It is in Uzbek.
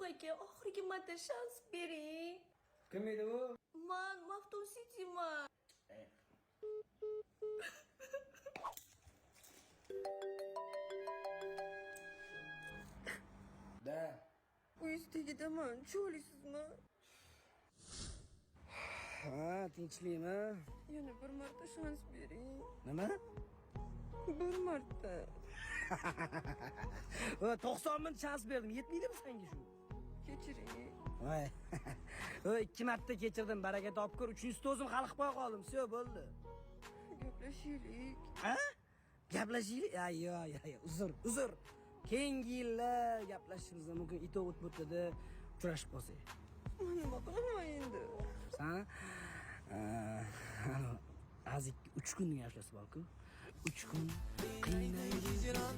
Aka, oxirgi marta shans bering. Kim edi u? Man Maftun Cityman. Da. Uyingiz tagidaman, cho'lisizmi? Ha, tinchlikmi? Yana bir marta shans bering. Nima? Bir marta. Va 90 ming shans berdim. Yetmaydimi senga shu? Kechiring. Voy. Voy, ikki marta kechirdim, baraka topib ko'r. Uchinchisida o'zim hal qilib qo'ya qoldim. Всё, bo'ldi. Gaplashaylik. Ha? Gaplashaylik? Ya, yo, yo, yo, uzr, uzr. Keyingi yillar gaplashishimiz mumkin. Ito o'tib uchrashib qolsak. Man nima qilaman endi? San azik 3 kun degan ashlasi bor-ku. 3 kun qiynaydi. Hicran.